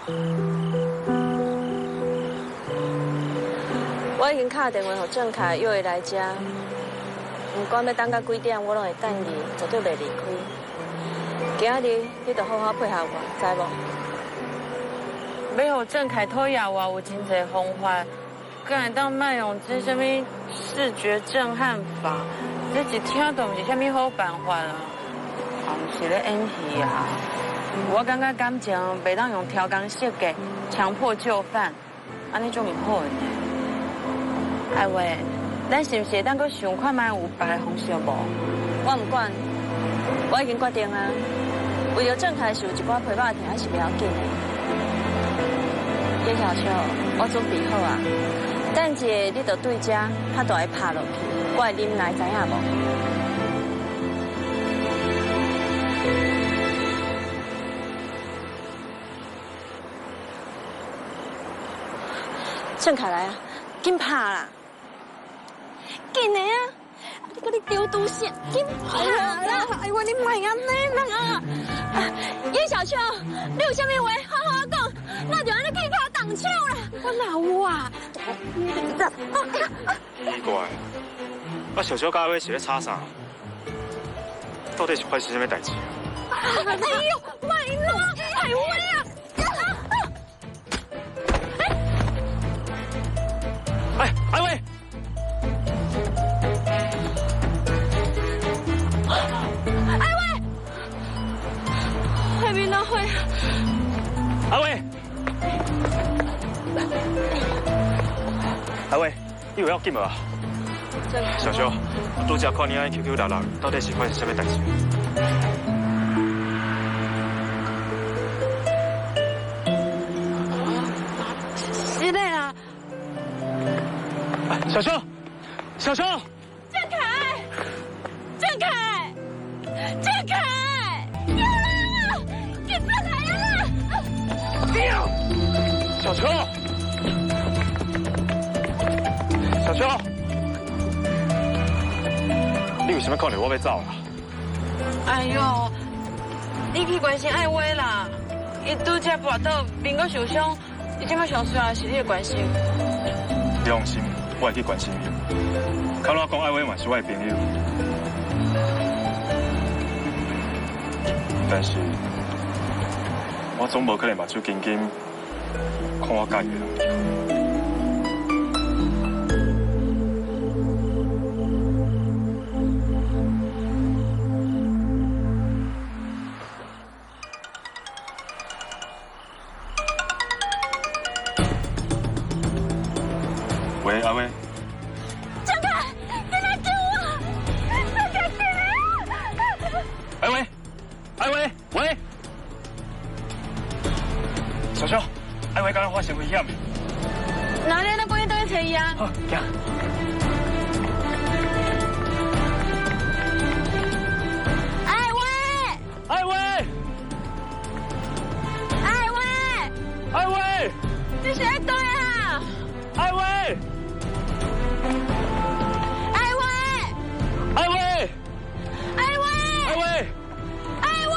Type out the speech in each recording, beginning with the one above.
我已經敲電話予鄭凱，約伊來遮。不管欲等到幾點，我攏會等伊，絕對袂離開。今仔日你著好好配合我，知無？欲予鄭凱討厭我，有真濟方法，敢會當莫用這啥物視覺震撼法？這一聽就毋是啥物好辦法啊！也毋是咧演戲啊！我感覺感情袂當用調工設計，強迫就範，按呢足毋好的呢。愛薇，咱是毋是會當閣想看覓有別的方式無？我毋管，我已經決定啊。為著鄭凱受一寡皮肉疼，還是袂要緊的。葉小秋，我準備好啊，等一下你就對遮較大的拍落去，我會忍耐，知影無？鄭凱來啊，緊拍啦！緊的啊！你閣咧丟拄啥？緊拍啦！哎呦，你莫按呢啦！葉小秋，你有啥物話好好講，哪就按呢氣跤動手啦？我哪有啊？奇怪，啊小秋佮阿威是咧吵啥？到底是發生啥物代誌？哎呦，莫啦，愛薇啊！哎，阿威！阿威，外面哪會？阿威，阿威，你有要緊無啊？小秋，我拄才看你按呢 QQ 落落，到底是發生啥物代誌？是的啦。小秋，小秋，鄭凱，鄭凱，鄭凱，有啦，警察來啦！小秋，小秋，你為什麼看著我欲走啦？哎喲，你去關心愛薇啦，伊拄才跋倒，面閣受傷，伊這擺上需要的是你的關心。你放心，我會去關心伊。較怎講，愛薇嘛是我的朋友，但是我總無可能目睭金金看我佮意的人離開。喂，阿威。鄭凱，你來救我！鄭凱，進來！阿威，阿威，喂，小秋，阿威剛剛發生危險。哪裡？咱趕緊轉去揣伊啊！好，行。阿威，阿威，阿威，阿威，你是佇佗啊？阿威，阿威，阿威，阿威，阿威，阿威。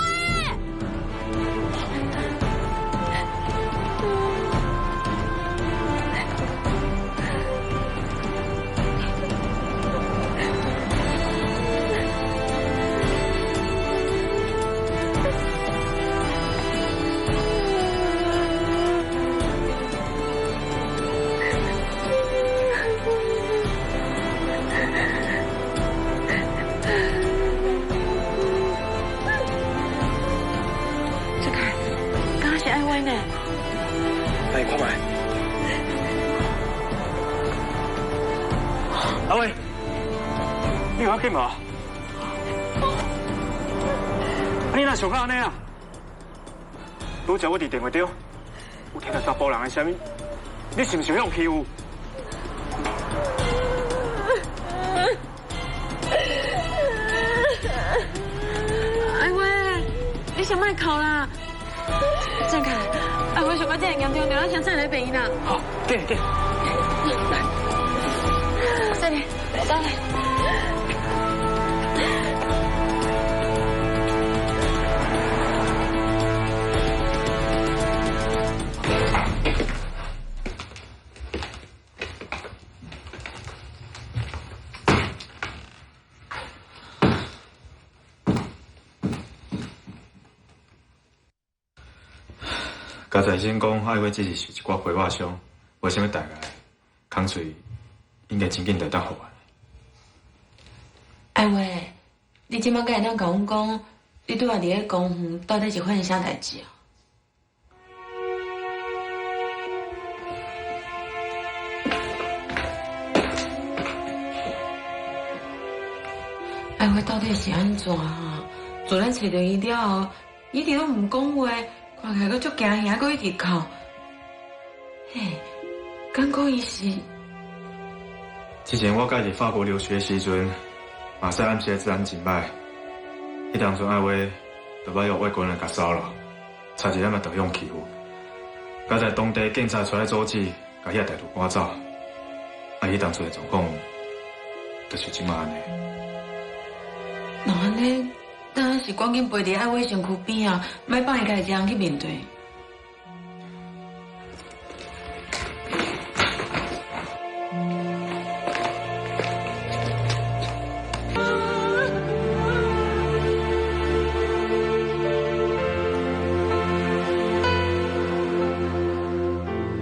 鄭凱，敢若是愛薇呢？來看覓。阿威，你有要緊無？你哪想到按呢啊？拄才我佇電話中有聽著查埔人的聲音，你是毋是予人欺負？愛薇，你先莫哭啦。鄭凱，愛薇傷到這麼嚴重，咱先送來病院啦。好，緊緊。來，這裡，來。刚才医生讲，爱花只是受一寡皮外伤，无啥物大碍，空喙应该真紧就当复原。爱花，你这摆敢会当共阮讲，你拄仔伫咧公园到底是发生啥代志啊？爱花到底是按怎啊？自咱揣著伊了后，伊一直拢毋讲话，看起来阁足惊吓，阁一直哭。嘿，敢讲伊是？之前我佮伊伫法国留学时阵，马赛暗时的治安真歹，彼当阵爱花就欲予外国人共骚扰，差一点仔就予欺负。佳哉当地警察出来阻止，共遐歹徒赶走。啊，彼当阵的状况，就是这马按呢。那按呢，咱是赶紧陪伫爱花身躯边啊，莫放伊家己一人去面对。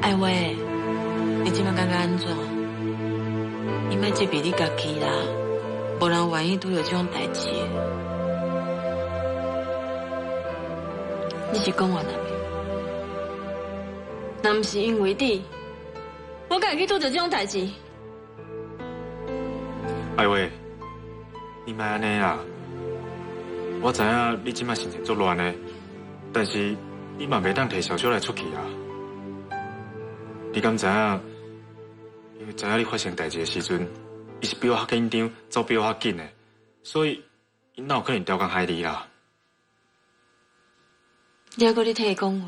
爱花，你这马感觉按怎？你莫责备你家己啦。无人愿意拄著这种代志。你是讲完了未？若毋是因为你，我敢会去拄著这种代志？爱花，你莫按呢啦！我知影你这马心情足乱的，但是你嘛袂当提小秋来出气啊！你敢知影？因为知影你发生代志的时阵，伊是比我较紧张，走比我较紧的，所以伊哪有可能刁工害你啦？你犹阁咧替伊讲话？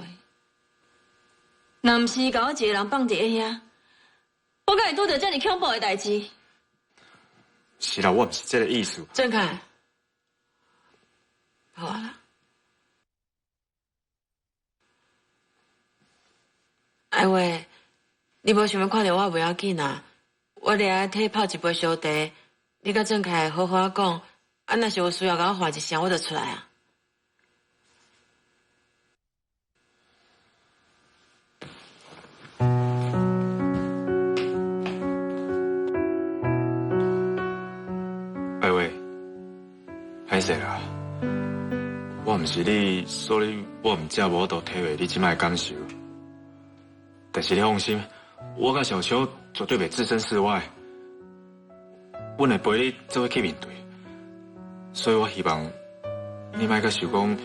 若毋是伊共我一个人放伫遐，我敢会拄著遮尔恐怖的代志？是啦，我毋是这个意思。郑凯，好啊啦。爱花，你无想欲看著我袂要紧啊。我掠爱替泡一杯烧茶，你佮郑凯好好仔讲，啊，若是有需要共我喊一声，我就出来啊。爱花，歹势啦，我毋是你，所以我毋才无法度体会你这摆的感受。但是你放心，我佮小秋绝对袂置身事外，阮会陪你做伙去面对。所以我希望你莫阁想讲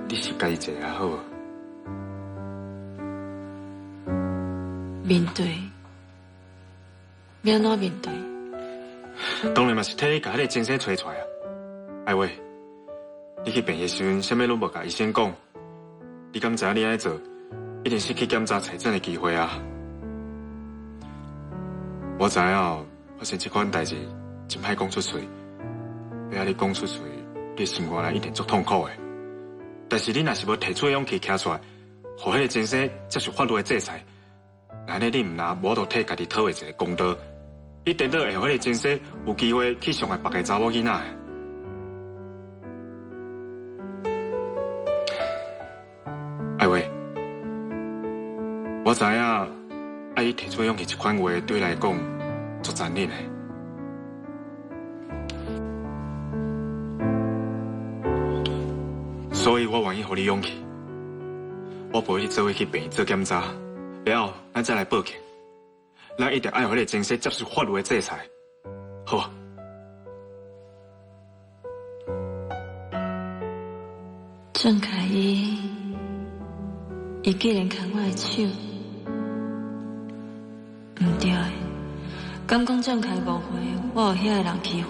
你是家己一个好无？面对，欲按怎面对？当然嘛是替你共彼个先生揣出来啊！爱花，你去病院时阵，啥物拢无共医生讲，你敢知影你按呢做，一定是去检查采证的机会啊！我知影发生这款代志真歹讲出嘴，欲按呢讲出嘴，你心肝内一定足痛苦的。但是你若是无提出勇气徛出来，予彼个先生接受法律的制裁，按呢你毋若无法度替家己讨回一个公道，你颠倒会予彼个先生有机会去伤害别个查某囡仔。爱花，我知影，爱你提出勇气这款话对你来讲足残忍的，所以我愿意予你勇气，我陪你做伙去病院做检查，了后咱再来报警。咱一定爱予彼个先生接受法律的制裁，好无？郑凯伊，伊竟然牵我的手，毋对的，敢讲郑凯误会我予遐个人欺负？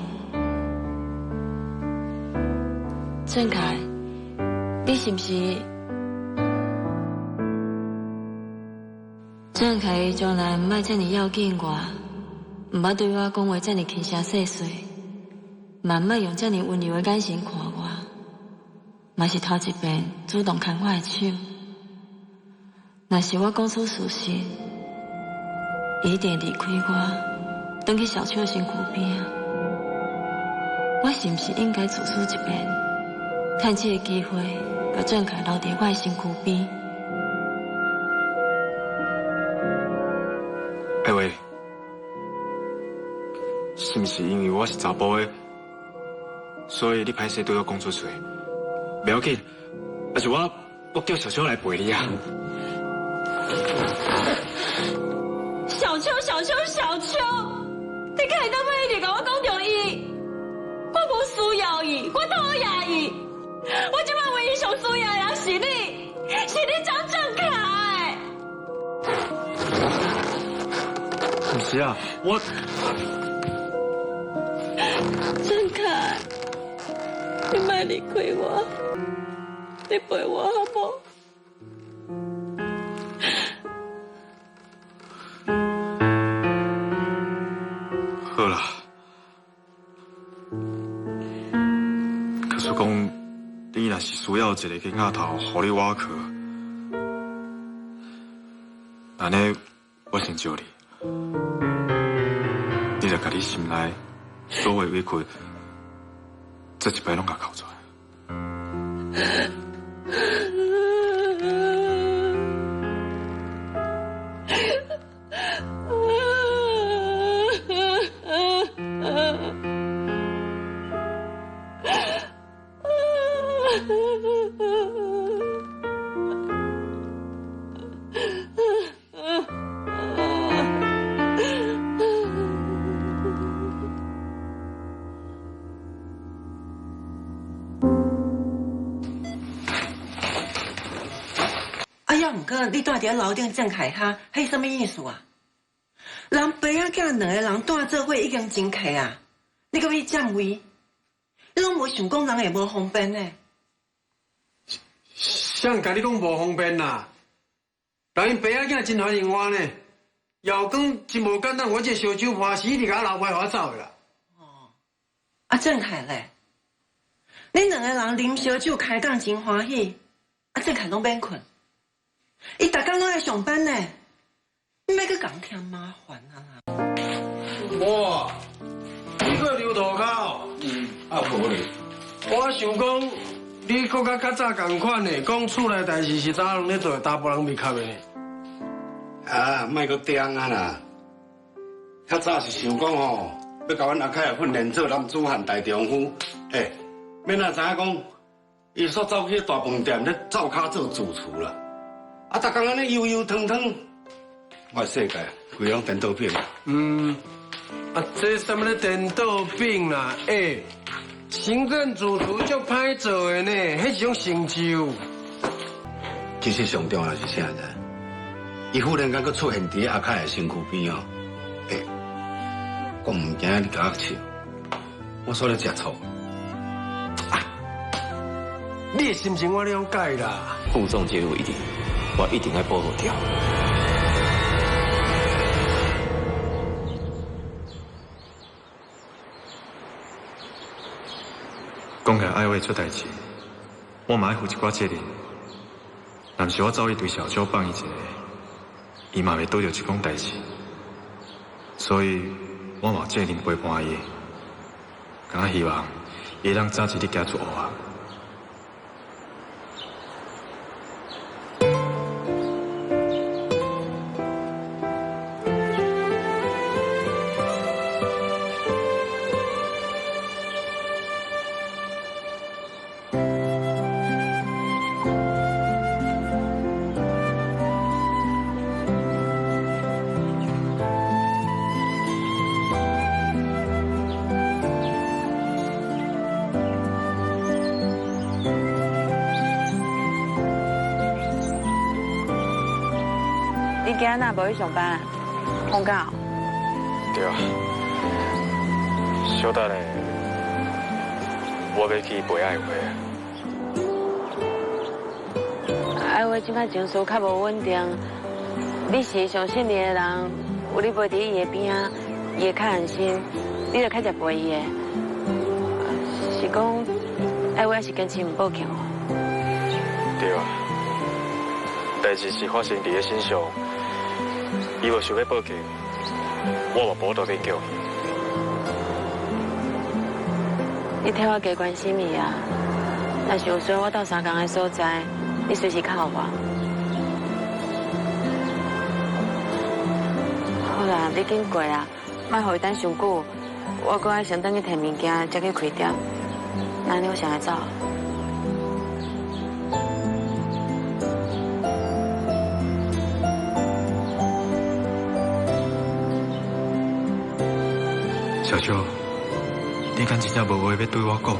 郑凯，你是毋是？郑凯伊将来毋爱遮尔要紧我，毋捌对我讲话遮尔轻声细细，嘛毋捌用遮尔温柔的眼神看我，嘛是头一遍主动牵我的手。若是我讲出事实，伊一定离开我，转去小秋的身躯边。我是毋是应该自私一遍，趁这个机会，共郑凯留伫我的身躯边？是毋是因为我是查埔的，所以你歹势对我讲出嘴？袂要紧，还是我叫小秋来陪你啊。小秋，小秋，小秋，你敢会当要一直共我讲著伊？我无需要伊，我讨厌伊。我这摆唯一上需要的人是你，是你张正凯。毋是啊，我郑凯，你莫离开我，你陪我好无？好啦，可是讲，你若是需要一个囡仔头，予你倚靠，按呢，我先招你，你就共你心内所有委屈，这一摆拢共哭出来。你住佇楼顶郑凯哈，彼啥物意思啊？人爸仔囝两个人住做伙已经真客啊，你阁欲占位？你拢无想讲人会无方便呢？谁共你讲无方便啦？人𪜶爸仔囝真欢迎我呢，又讲真无简单，我这个烧酒盘是一直共我留歹予我走的啦。哦，啊郑凯咧，恁两个人啉烧酒开讲真欢喜，啊郑凯拢免睏。伊逐工拢爱上班呢，你莫阁共添麻烦啊啦！哇，你阁留涂跤？嗯，啊无咧。我想讲，你阁佮较早仝款呢，讲厝内代志是早人咧做，查埔人袂合的呢。啊，莫阁刁啊啦！较早是想讲吼，欲共阮阿凯训练做男子汉大丈夫，欸，免哪知影讲，伊煞走去大饭店咧灶跤做主厨啦。啊！逐工按呢悠悠汤汤，我的世界规拢颠倒饼。嗯，啊，这啥物咧颠倒饼啦？欸，行政主厨足歹做的呢，彼是种成就。其实上重要是啥呢？伊忽然间阁出现伫阿凯的身躯边哦，欸，我毋惊你共我笑，我煞咧食醋。啊，你的心情我了解啦。副总这个位置，我一定爱保护掉。讲起来爱话出代志，我嘛爱负一寡责任。若毋是我走去对小秋放伊一个，伊嘛袂拄著这款代志。所以，我嘛有责任陪伴伊。敢若希望伊会当早一日行出乌仔。你今仔若无去上班，放假？对啊，小等下，我欲去陪爱花。爱花这摆情绪较无稳定，你是上信任的人，有你陪伫伊的边仔，伊会较安心。你就较常陪伊的。是讲爱花是坚持毋报警哦？对啊，代志是发生伫伊身上。伊无想欲报警，我嘛无法度勉强。你替我加关心伊啊！若是有需要我斗相共的所在，你随时敲我。好啦，你紧过啦，莫予伊等伤久。我阁爱先转去提物件，才去开店。那你我先来走。小秋，你敢真正无话欲对我讲？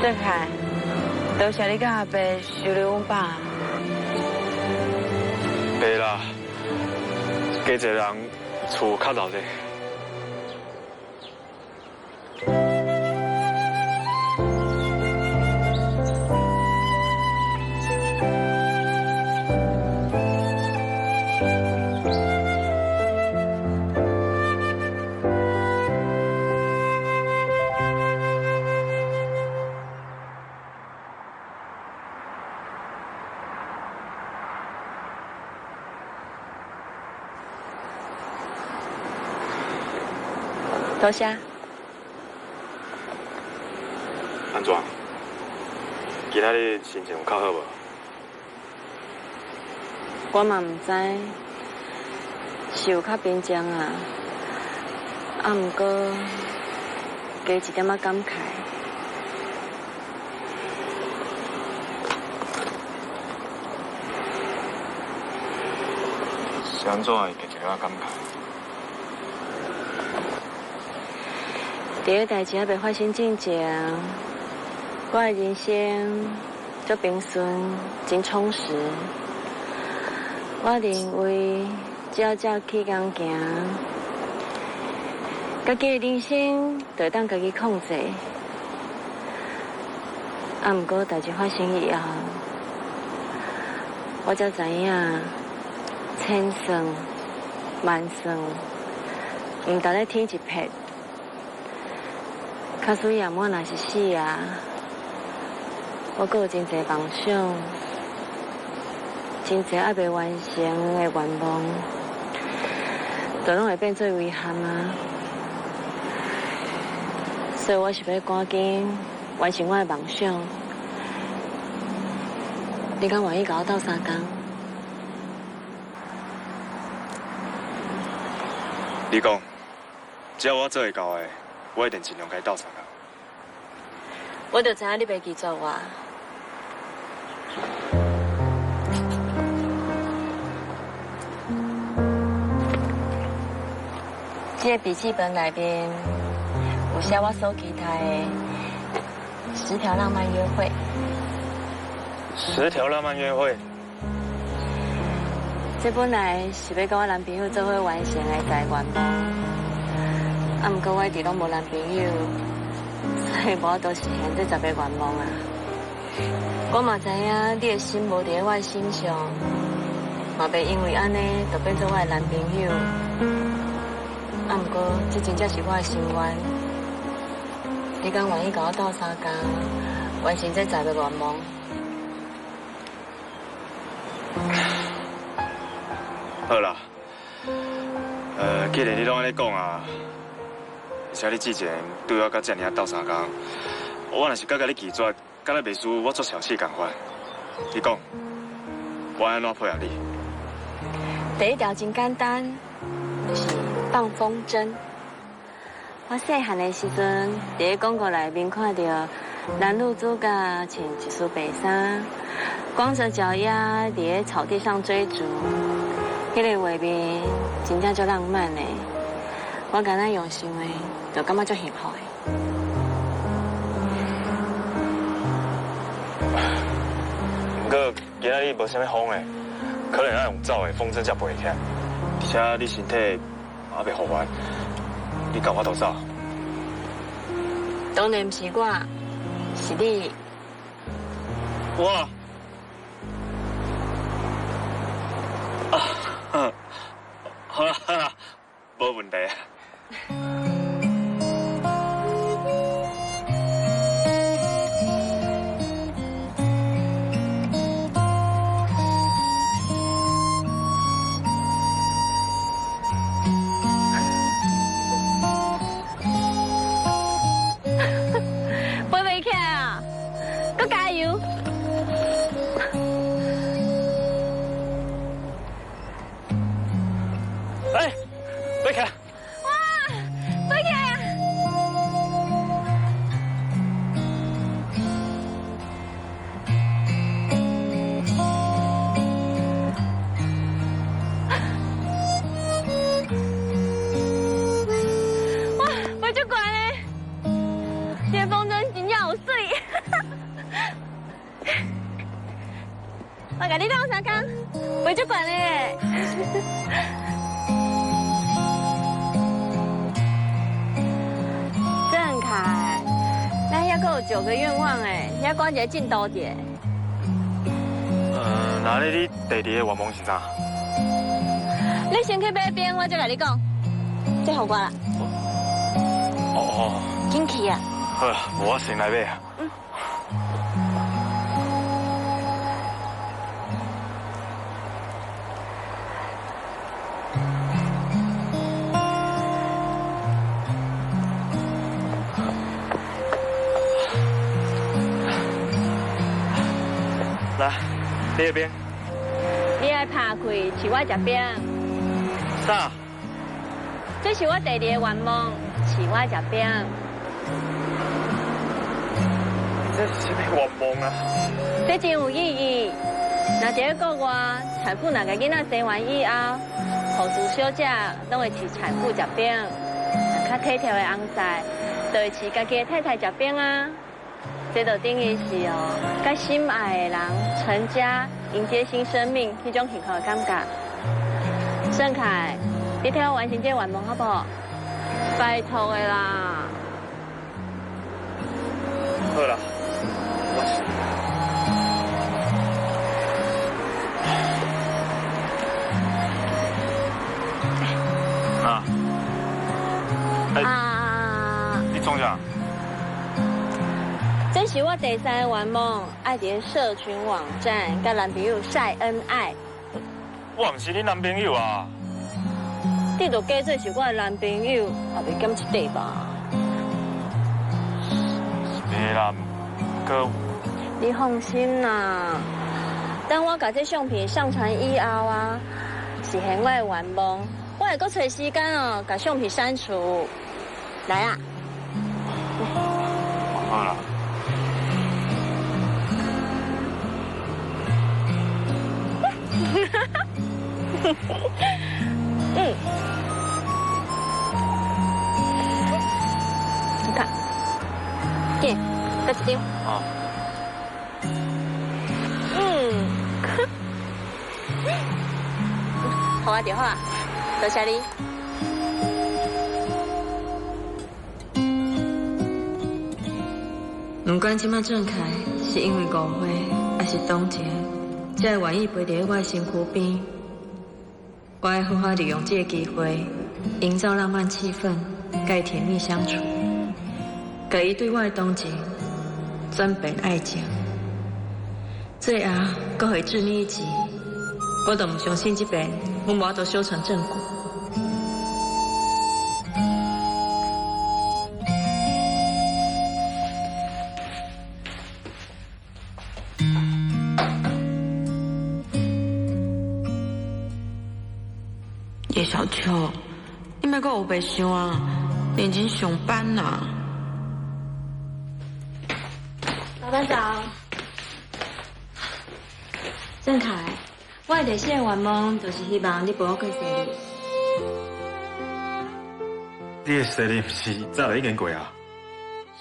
郑凯，多谢你佮阿伯收留阮爸。袂啦，加一个人厝较闹热。多谢。按怎？今仔日心情有较好无？我嘛毋知，是有较平静啊。啊，毋过加一点仔感慨。是按怎会加一点仔感慨？伫个代志犹未发生之前，我的人生足平顺，真充实。我认为只要照起工行，家己的人生就会当家己控制。啊，毋过代志发生以后，我才知影千算万算，毋值咧天一撇。假使夜我若是死啊，我阁有真济梦想，真济还袂完成的愿望，就拢会变做遗憾啊。所以我是欲赶紧完成我的梦想。你敢愿意共我斗相共？你讲，只要我做会到的，我一定尽量共你斗相共。我就知影你袂拒绝我。这个笔记本内面有写我所期待的10条浪漫约会。10条浪漫约会。这本来是欲佮我男朋友做伙完成的大愿望，啊，毋过我一直拢无男朋友，所以无法度实现这10个愿望啊。我嘛知影你的心无伫咧我的身上，嘛袂因为按呢就变做我的男朋友。啊，毋过这真正是我的心愿。你敢愿意共我斗相共，完成这10个愿望？好啦，既然你拢按呢讲啊，而且你之前对我佮遮尔仔斗相共，我若是阁共你拒绝，敢若袂输我做小气仝款。你讲，我按怎配合你？第一条真简单，就是放风筝。我细汉的时阵，伫咧广告内面看到男女主角穿一束白衫，光着脚丫伫咧草地上追逐。彼个画面真正足浪漫的，我敢若用想的，就感觉足幸福的。毋过今仔日无啥物风的，可能爱用走的风筝才飞会起来。而且你身体还袂复原，你敢有法度走？当然毋是我，是你。我。啊，好啦好啦，无问题。飞袂起来啊！哎，飞起来！哇，飞起来啊！哇，飞足悬的，这个风筝真正有媠。我共你斗相共，飞足悬的。郑凯，咱遐阁有9个愿望哎，遐赶一个进度者。那你第二个愿望是啥？你先去买冰，我再共你讲。这予我啦。哦哦。紧去啊！好，我先来买啊。嗯。来，你那边。你爱拍开，饲我食饼。啥？这是我第二个愿望，饲我食饼。这是啥物愿望啊？这真有意义。若伫咧国外，产妇若共囡仔生完以后，护士小姐拢会饲产妇食饼。若较体贴的翁婿，就会饲家己的太太食饼啊。这就等于是哦，佮心爱的人成家，迎接新生命，彼种幸福的感觉。盛凯，你替我完成这个愿望好不好？拜托的啦。好啦，我是。啊。啊。你创啥？这是我第3个愿望，爱伫社群网站佮男朋友晒恩爱。我毋是你男朋友啊！你就假做是我的男朋友，也袂减一块吧？是啦，哥。你放心啦，等我共这相片上传以后啊，实现我的愿望，我会阁揣时间哦，共相片删除。来啊！好啦。嗯，你看，给，再一张。好。嗯，好啊，就好啊，多谢你。不管这摆郑凯是因为误会，还是同情，才会愿意陪伫我的身躯边。我爱好好利用这个机会，营造浪漫气氛，佮伊甜蜜相处，共伊对我的同情转变爱情，最后阁予伊致命一击。我都毋相信这边，阮无法度修成正果。叶小秋，你莫阁乌白想啊，认真上班啦。老板早。郑凯，我的第四个愿望就是希望你陪我过生日。你的生日毋是早就已经过啊？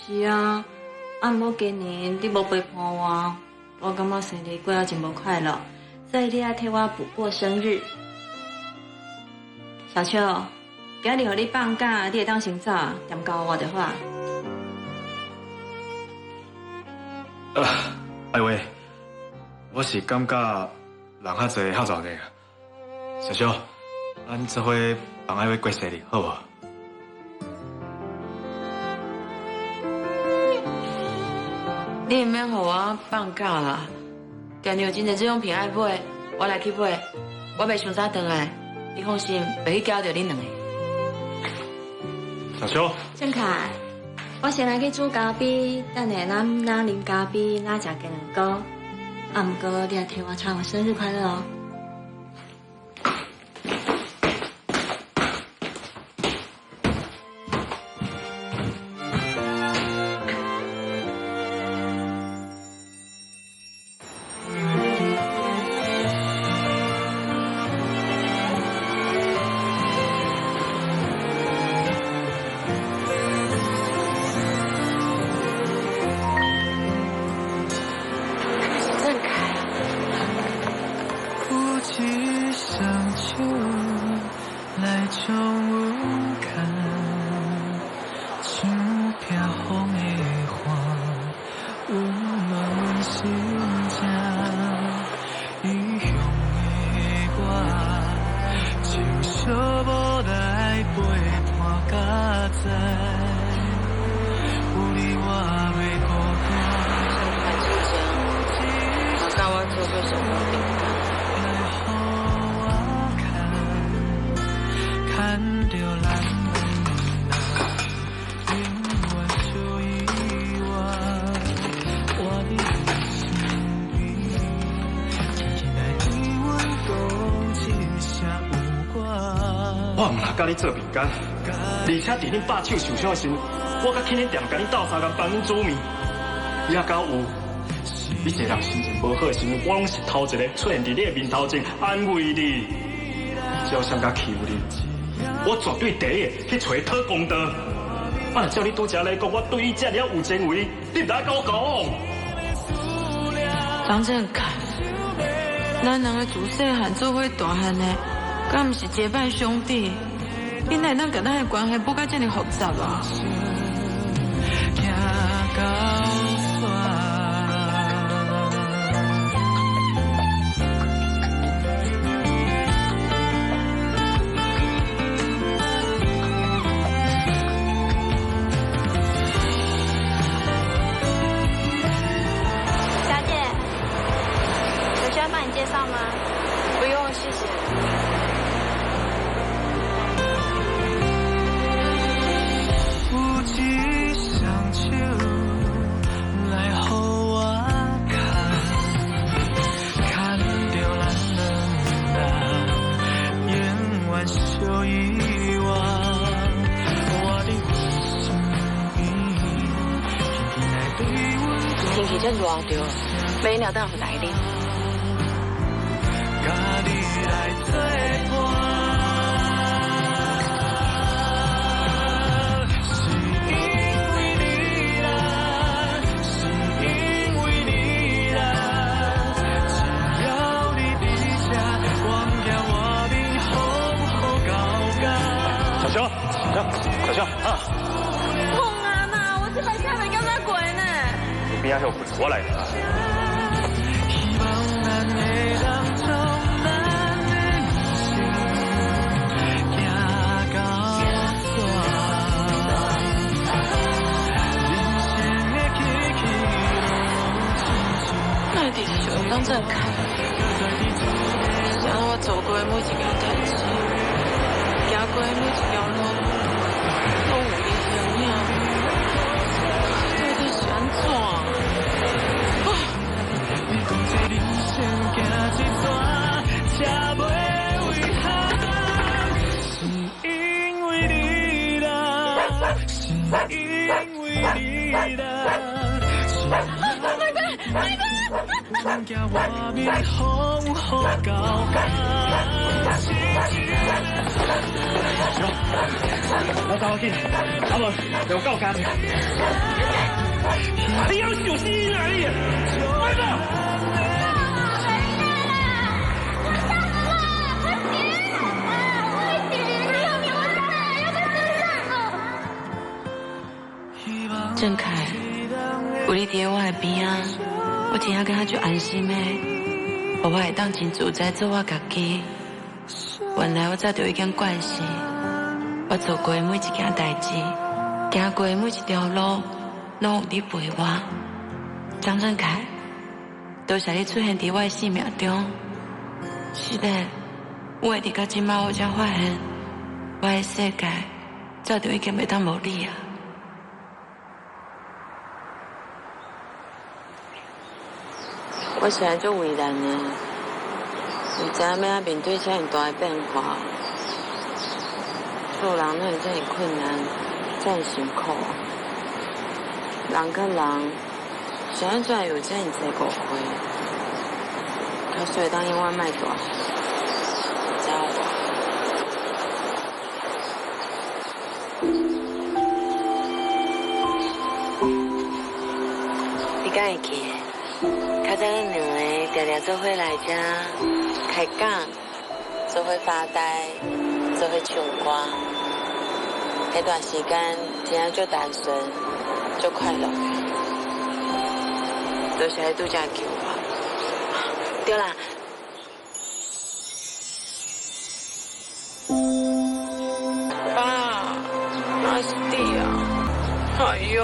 是啊，啊，毋过今年你无陪伴我，我感觉生日过得真无快乐，所以你爱替我补过生日。小秋，今日予你放假，你会当先走，踮交我就好。啊，爱话，我是感觉人较济较热闹。小秋，咱做伙帮爱话过生日，好无？你毋免予我放假啦，店里有真济日用品爱买，我来去买，我袂伤早转来。你放心，袂去搅著恁两个。小秋，郑凯，我先来去煮咖啡，等下咱哪啉咖啡，哪食鸡卵糕。啊，毋过你爱替我唱我生日快乐哦。將阮牽，像避風的帆，溫暖阮心情。異鄉的我，穿小无来陪伴甲知，有你我袂孤單。我教我做過上好餅乾。牽著咱永遠相依偎，我佇你身邊，輕輕來對阮講一聲有我。我毋若佮你做餅乾，而且佇恁爸手受傷的時陣，我佮去恁店共恁鬥相共幫恁煮麵，也敢有。你一個人心情無好的時陣，我攏是頭一個出現佇你的面頭前安慰你。只要誰敢欺負你，我絕對第一個去揣伊討公道。啊，若照你拄才來講，我對你這爾有情為，你毋知佮我交往？張振凱，咱兩個自細漢做伙大漢的，敢毋是結拜兄弟？你哪會當共咱的關係報甲這爾複雜啊？小姐，有需要幫你介紹嗎？不用，謝謝。有一雙手來予我牽，牽著咱兩人永遠相依偎。我佇阮身邊，輕輕來對阮天氣這熱著，買飲料等予來啉。佮你來做伴。是因為你啦，是因為你啦，只要你佇這，光行外面風雨交加。小蕭，小蕭，小蕭啊！碰啊嘛，我這擺車袂感覺過呢。你邊仔歇睏，我來。希望咱會當將咱的人生行到煞，人生的起起落落，那一直是張振凱，是按怎我做過的每一件代誌，行過的每一條路，攏有伊的影。到底是按怎？你講這人生行一逝，才袂遺憾，是因為你啦，是因為你啦，是行外面風雨交加。我走緊，阿文，給我告家去。你要小心啊你！慢走。振凱，有你佇我的邊仔，我真正感覺足安心的。予我會當真自在做我家己。原來我早就已經慣勢，我做過的每一件代誌，行過的每一條路，攏有你陪我。張振凱，多謝你出現佇我的生命中。是的，我會直到這擺我才發現，我的世界早就已經袂當無你啊。我實在足為難的，毋知影欲按怎面對遮爾大的變化。做人哪會遮爾困難，遮爾辛苦啊？人佮人，是按怎會有遮爾濟誤會？假使會當永遠莫大漢，知影無？你敢會記得？較早咱兩个定定做伙來遮開講，做伙發呆，做伙唱歌。彼段时间真正足單純，足快樂的。多謝你拄才救我。對啦。爸，哪是你啊？哎喲，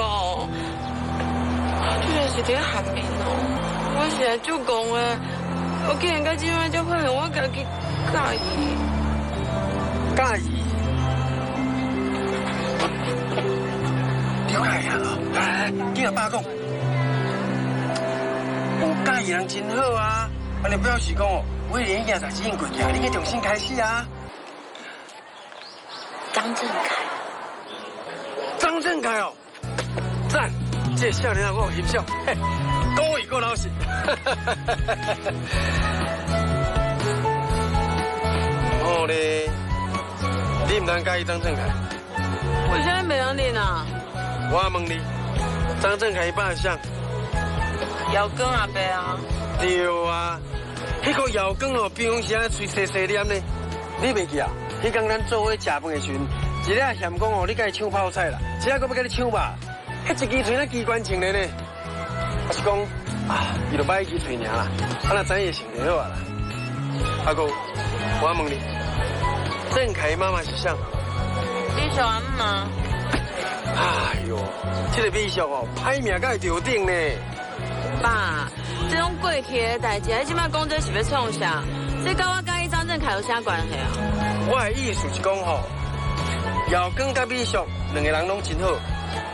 居然是佇咧喊面哦！我實在足戇的，我竟然到這擺才發現我家己佮意。佮意？你佮意啊？來來，緊共爸講，有佮意人真好啊！按呢表示講哦，威廉已經代誌已經過去啊，你應該重新開始啊！張振凱，張振凱哦，讚！這個少年仔我有欣賞，嘿，古意夠老實。好咧，你毋通佮意張振凱。為啥物袂當認啊？我問你，張振凱伊爸是啥？姚光阿伯啊。對啊，彼個姚光哦，平常時啊喙細細念呢，你袂記啊？彼工咱做伙食飯的時陣，一下嫌講哦，你共伊搶泡菜啦，一下閣欲共你搶肉，彼一支喙若機關槍咧呢，還是講啊，伊就擺一支喙爾啦，啊若知伊的性就好啊啦。阿哥，我問你，振凱媽媽是啥？美淑阿姆。哎喲，這個美淑哦，歹命才會著頂呢。爸，這種過去的代誌，你這擺講這是欲創啥？這佮我佮意張振凱有啥關係啊？我的意思是講吼，姚光佮美淑兩個人攏真好，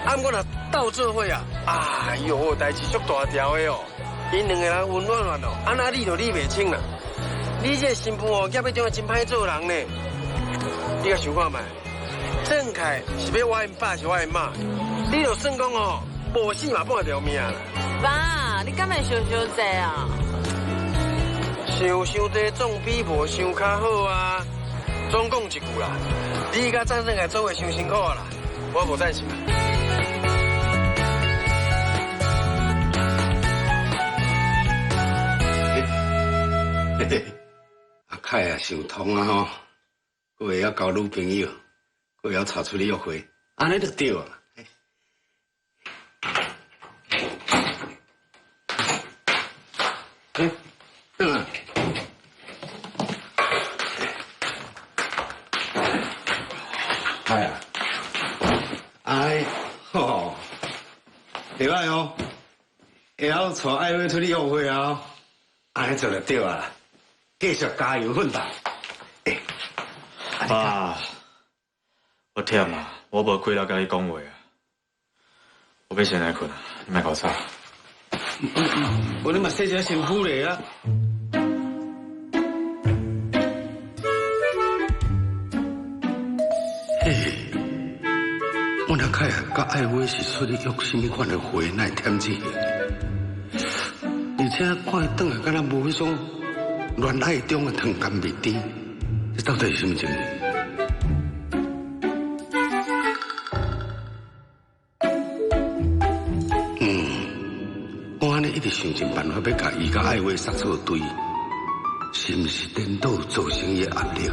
啊，毋過若鬥做伙啊，哎喲，代誌足大條的哦。𪜶兩個人溫暖暖哦，啊那你就理袂清啦。你這個新婦哦，業欲將來真歹做人呢。你共想看覓，振凱是欲我𪜶爸，是我𪜶媽，你就算講哦，無死嘛半條命啦。爸，你敢會想傷濟啊？想傷濟總比無想較好啊。總講一句啦，你佮張振凱做伙傷辛苦啦，我無贊成。嘿嘿，阿凱啊，想通啊吼，閣會曉交女朋友，閣會曉帶出去約會，按呢就對啊。欸，轉來。哎呀，哎，吼，會歹哦，會曉帶愛花出去約會啊，按呢做就對啊，繼續加油奮鬥。欸，爸，我忝啊，我無氣力佮你講話啊，我欲先來睏啊，你莫共我吵。無你嘛洗一下身軀咧啊！嘿，阮阿凱啊，佮愛花是出去約啥物款的會，哪會忝這個？而且看伊轉來，敢若無彼種戀愛中的糖甘蜜甜，這到底是啥物情形？我按呢一直想盡辦法欲共伊佮愛花殺做對，是毋是顛倒造成伊的壓力？